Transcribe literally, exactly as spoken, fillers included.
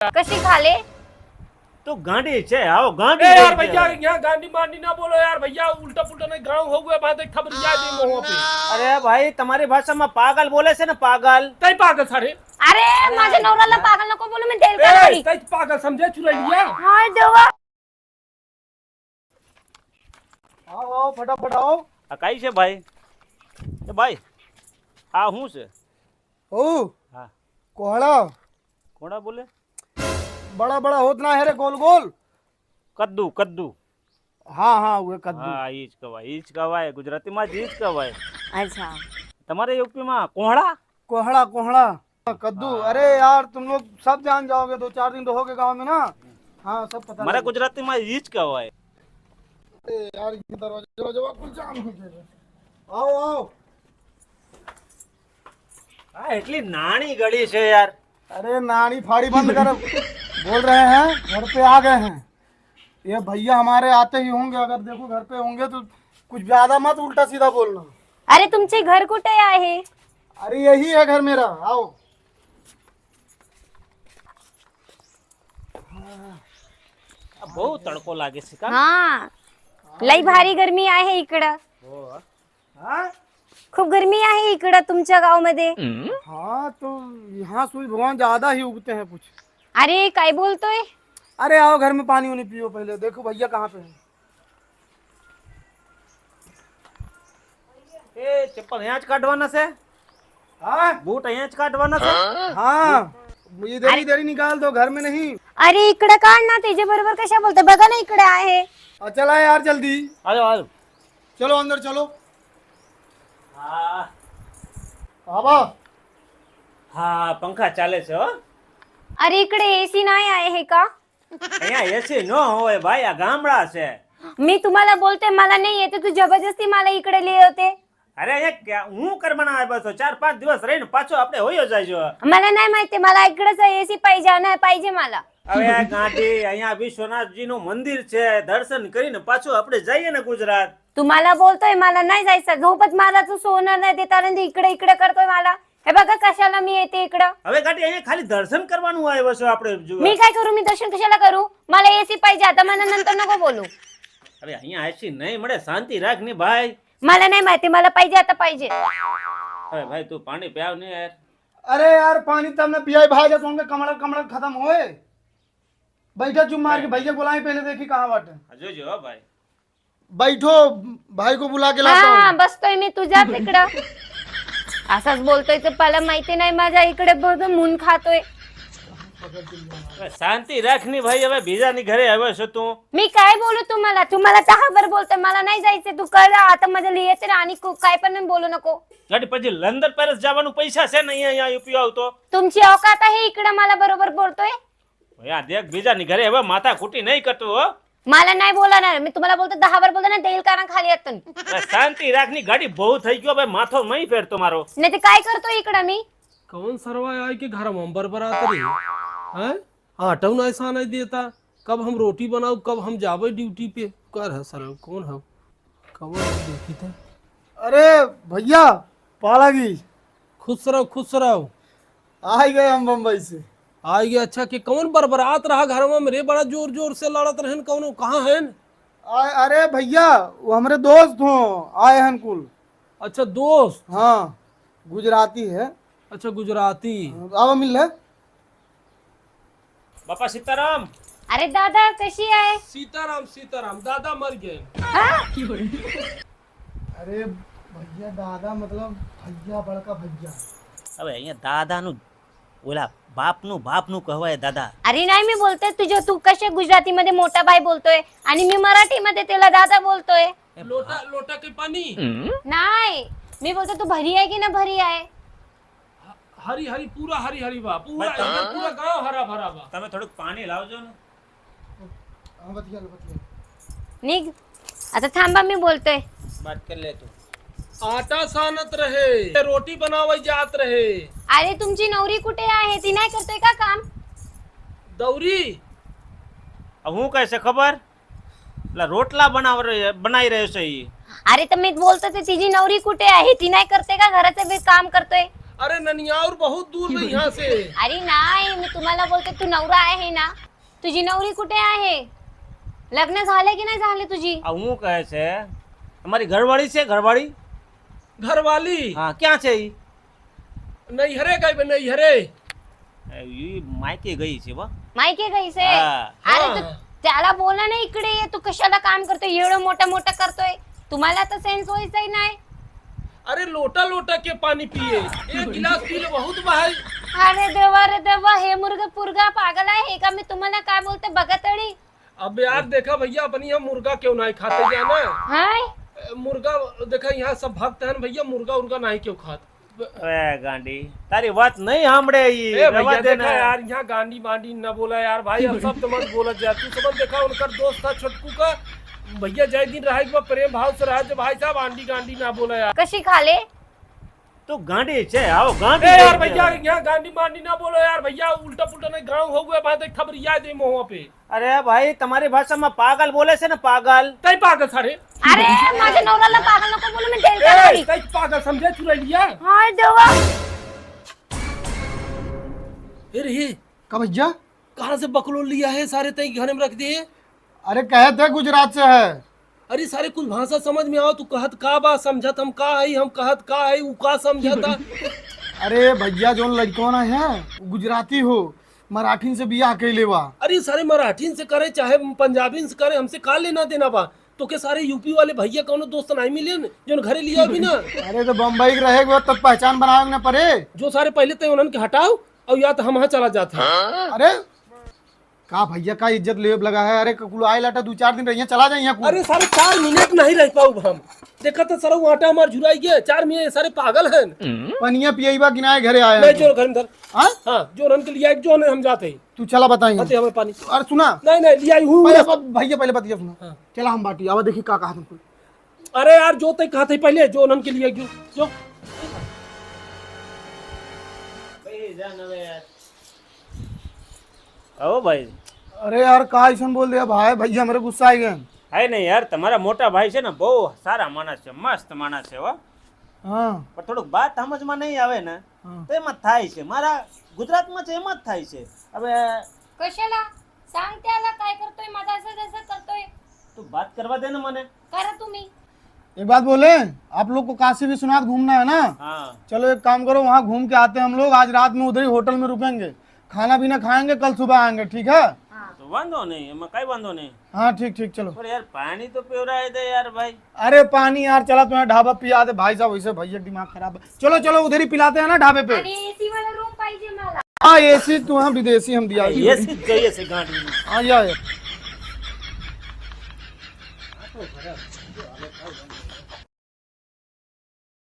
कशी खाले? तो गांडी छे, आओ, गांडी ए यार भैया, यहाँ गांडी मांडी ना बोलो यार भैया, उल्टा पुल्टा नहीं, गाँव हो गया, बात एक खबर याद है मुँह पे। अरे भाई, तुम्हारी भाषा में पागल बोले से ना, पागल। तई पागल सारे। अरे, माझ्या नवऱ्याला पागल नको बोलू, मी देईल का ए, नाही? तई पागल समझे चुरैलिया। हाय देवा। आओ, आओ, फटाफट आओ। आ, काई से भाई? ए भाई, आ हूँ से। ओ, हाँ। कोहड़ा। कोहड़ा बोले? बड़ा बड़ा होत ना है रे, गोल गोल। कद्दू, कद्दू। हाँ, हाँ, उहे कद्दू। हाँ, ईज कहवाय, ईज कहवाय, गुजराती मा ईज कहवाय। अच्छा। तुम्हारे यूपी मा कोहड़ा? कोहड़ा, कोहड़ा। कद्दू। हाँ। अरे यार, तुम लोग सब जान जाओगे, दो चार दिन रहोगे गाँव में ना। हाँ, सब पता हमारे लगे। गुजराती मा ईज कहवाय। अरे यार, ये दरवाजा, दरवाजा खुल जाम हो जाएगा। आओ, आओ। आ, इतनी नानी गली से यार। अरे नानी फाड़ी बंद कर। बोल रहे हैं, घर पे आ गए हैं। ये भैया हमारे आते ही होंगे, अगर देखो घर पे होंगे तो कुछ ज्यादा मत उल्टा सीधा बोलना। अरे तुमचे घर कुठे आहे? अरे यही है घर मेरा, आओ। अब बहुत तड़को लागे से का? हाँ, लई भारी गर्मी आहे इकडं। हो, हाँ? खूप गरमी आहे इकडं तुमच्या गावामध्ये. हाँ, तो यहाँ सूर्य भगवान ज्यादा ही उगते हैं कुछ। अरे, काय बोलतोय? अरे, आओ घर में पानी उनी पियो पहले, देखो भैया कहाँ पे है। ए, चप्पल यहाँ से काटवाना से? हाँ? बूट यहाँ से काटवाना से? हाँ, इधर अरे इधर ही निकाल दो, घर में नहीं। अरे, इकडं काढ ना, त्याच्या बरोबर कशा बोलतोय? बघा ना, इकडे आहे. आ, चला यार, जल्दी. आ जाओ, आ जाओ. चलो अंदर चलो. हाँ. बाबा. हाँ, पंखा चाले से हो. अरे, इकडे एसी नाही आहे हे का? यहाँ एसी न होय भाई, या गामड़ा से. मी तुम्हाला बोलते, मला नाही येते, तू जबरदस्ती मला इकडे ले होते. अरे, ये क्या, हूँ कर बनावे बस, चार पाँच दिवस रही न पाछो आपणे होई हो जाय जो. मला नाही माहिती, मला इकडंच एसी पाहिजे, नाही पाहिजे मला. अरे या गांडी, यहाँ विश्वनाथ जी नो मंदिर छे, दर्शन करी न पाछो आपणे जाइए ना गुजरात. तुम्हाला बोलतोय मला नाही जायचं, झोपत मला तू सोनं नाही देता आणि इकडे इकडे करतोय मला. हे बघा कशाला मी येते इकडं. अरे गांडी, यहाँ खाली दर्शन करवानु आए बस आपणे जो. मी काय करू, मी दर्शन कशाला करू? मला एसी पाहिजे आता, मला नंतर नको बोलू. अरे यहाँ ऐसी नहीं मड़े, शांति रख नी भाई. मला नाही माहिती, मला पाहिजे आता पाहिजे. अरे भाई, तू पानी पियाव नहीं यार. अरे यार, पानी तब न पियाई भाई, जब उनके कमड़ा, कमड़ा खत्म होए. बैठा चुप मार के, अरे. भैया बुलाए पहले, देखी कहाँ बाटे. हाँ, जो, जो, भाई. बैठो, भाई को बुला के लाता हूँ. हाँ, बसतोय मी तुझ्याच इकडं. असंच बोलतोय तर मला माहिती नाही, माझ्या इकडे बघ, मुन खातोय. शांति रख नी भाई, अबे बीजा नी घरे आवे सो तू. मी काय बोलू तुम्हाला? तुम्हाला चहावर बोलते, मला नाही जायचे. तू कर आता, माझ्या लिये तर आणि को-, काय पण बोलू नको. गाडी पाहिजे लंदन पॅरिस जावानू पैसा से नाही आहे या यूपी आव तो. तुमची औकात आहे इकडं मला बरोबर बोलतोय. या देख बीजा नी घरे आवे, माथा कुटी नाही करतो हो. मला नाही बोलणार, मी तुम्हाला बोलते, दहा बार बोलते ना, देईल काना खाली येतून. अरे शांति रख नी, गाडी बहुत है क्यों बे, माथो मैं फेर तुम्हारो. नाही तर काय करतो इकडं मी? कौन सरवा आए के घर में बरबरात रही? हैं? आटा नहीं सान देता, कब हम रोटी बनाऊ, कब हम जावे ड्यूटी पे। कर है सर, कौन है? कौन है देखी थे? अरे भैया, पालागी। खुश रहो, खुश रहो। आ ही गए हम बम्बई से। आ ही गए, अच्छा, कि कौन बरबरात रहा घर में रे, बड़ा जोर जोर से लड़त रहन, कौनो कहाँ हैं? आ, अरे भैया, वो हमरे दोस्त हो, आए हैं कुल। अच्छा, दोस्त? हाँ, गुजराती है। अच्छा, गुजराती। हाँ, आवा मिल ले। बापा सीताराम। अरे दादा, कशी आहे? सीताराम, सीताराम। दादा मर गए। हाँ? अरे भैया, दादा मतलब भैया, बड़का भैया। अबे, यहाँ दादा नु बोला, बाप नु, बाप नु कहवाय दादा। अरे नाही, मी बोलते तुझे, तू कसे गुजराती मध्ये मोठा भाई बोलतोय आणि मी मराठी मध्ये त्याला दादा बोलतोय. लोटा, लोटा के पानी? नाही, मी बोलते तू भरी आहे की ना भरी आहे? ह-, हरी हरी, पूरा हरी हरी बा, पूरा मैं एकदम पूरा गांव हरा भरा बा। तमे थोड़क पानी लाओ जो ना। हाँ, बतिया लो, बतिया लो। निघ. आता थांबा, मी बोलतोय. बात कर ले तू. आटा सानत रहे, रोटी बनावे जात रहे. अरे, तुमची नवरी कुठे आहे? ती नाही करते का काम? दौरी? अब हूँ कैसे खबर? ला रोटला बनाव रहे, बनाई रहे सही. अरे, तर मी बोलतो ते तिची नवरी कुठे आहे? ती नाही करते का घराचं बी काम करतोय? अरे ननियाउर बहुत दूर बा यहाँ से। अरे नाही, मी तुम्हाला बोलते, तू नवरा आहे ना? तुझी नवरी कुठे आहे? लग्न झाले की नाही झाले तुझी? अहो, कैसे? हमारी घरवाली से, घरवाली? घरवाली? हाँ, क्या चाहिए? नैहरे गई बे, नैहरे। ए, ये मायके गई से बा। मायके गई से? हाँ। अरे, तो हाँ। त्याला बोला ना इकडे ये, तू कशाला काम करतोय, एवढं मोठा मोठा करतोय? तुम्हाला तर सेन्स व्हायचंय नाही. अरे, लोटा लोटा के पाणी पिए, एक गिलास पी ले, बहुत भाई. अरे देवा रे देवा, हे मुर्गा पुरगा पागल आहे का? मी तुम्हाला काय बोलते बघत अडी. अब यार देखा भैया, अपनी हम मुर्गा क्यों नाही खाते जाना. हाय. ए, मुर्गा देखा, यहाँ सब भक्त हैं भैया, मुर्गा उर्गा नाही क्यों खात. ए गांडी, तारी बात नहीं हमड़े ई, ए भैया, रवा देना. देखा यार, यहाँ गांडी बांडी न बोला यार भाई, अब सब तो मत बोला जा. तू समझ देखा, उनकर दोस्त था छोटकू का, भैया जय दिन रहे एक बार प्रेम भाव से रहा, जो भाई साहब आंडी गांडी ना बोला यार. कशी खाले? तू गांडी छे, आओ गांडी ए यार बोल दे. भैया, यहाँ गांडी बांडी ना बोलो यार भैया, उल्टा पुल्टा नहीं गाँव हो गया, बात एक खबरिया दे मुँह पे. अरे भाई, तुम्हारी भाषा में पागल बोले से ना, पागल. तई पागल सारे. अरे, माझ्या नवऱ्याला पागल नको बोलू, मी डेल ए, करणार. तई पागल समझे चुरैलिया. हाय देवा. ए रे, का भैया? कहाँ से बकलोल लिया है सारे, तई घर में रख दिए. अरे, कहे थे गुजरात से है. अरे सारे, कुछ भाषा समझ में आओ, तू कहत का बा, समझत हम का है, हम कहत का है, उ का समझता. अरे भैया, जोन लड़कवा ना है, उ गुजराती हो, मराठीन से बियाह कैले बा. अरे सारे, मराठीन से करे चाहे पंजाबीन से करे, हमसे का लेना देना बा? तो के सारे यूपी वाले भैया कौनो दोस्त नहीं मिले न, जोन घरे लिया भी ना. अरे तो बम्बई के रहे के बाद तब पहचान बनावे के ना पड़े. जो सारे पहले तय उन्हन के हटाओ, और या तो हम यहाँ चला जाते हैं. अरे का भैया, का इज्जत लेब लगा है? अरे कुल आए लाटा दो चार दिन रहिए, चला जाइए कुल. अरे सारे, चार मिनट नहीं रह पाऊब हम. देखा तो सरऊ आटा हमार झुराई गया, चार मिनट, सारे पागल हैं. पनिया पियबा कि ना घरे आया नहीं, है? जो घर में धर. हाँ? हाँ, जो रन के लिए आए, जो नहीं हम जाते हैं. तू चला बताइए. अरे हमें पानी. अरे सुना. नहीं, नहीं, लिया ही हूँ. पहले बत-, भैया पहले बतिया सुना. हाँ. चला हम बाटी, अब देखी का कहा तुमको. अरे यार, जो तय कहा थे पहले, जो रन के लिए जो, जो. ओ भाई. अरे यार, का ऐसन बोल दिया भाई? भैया मेरे गुस्सा आ गए. है नहीं यार, तुम्हारा मोटा भाई से ना, बहुत सारा मानस है, मस्त मानस है वो. हाँ. पर थोड़ा बात समझ में नहीं आवे ना. हाँ. ते मत था इसे, मारा गुजरात में से मत था इसे. अबे कशाला? सांगते आला काय करतोय, माझा असं जसं करतोय. तू बात करवा दे ना मने. करा तुम्ही. एक बात बोले, आप लोग को काशी विश्वनाथ घूमना है ना? हाँ. चलो एक काम करो, वहाँ घूम के आते हैं हम लोग। आज रात में उधर ही होटल में रुकेंगे, खाना पीना खाएंगे, कल सुबह आएंगे, ठीक है? हाँ. तो वांदो नहीं, मैं काई वांदो नहीं. हाँ, ठीक, ठीक, चलो. पर यार, पानी तो पियो रहा है दे यार भाई. अरे पानी यार, चला तुम्हें ढाबा पिया दे भाई साहब, वैसे भैया दिमाग खराब है. चलो, चलो, उधर ही पिलाते हैं ना ढाबे पे. आणि एसी वाला रूम पाहिजे मला. हाँ, एसी तुम्हें विदेशी हम दिया. एसी चाहिए से गांड में. हाँ, या, या.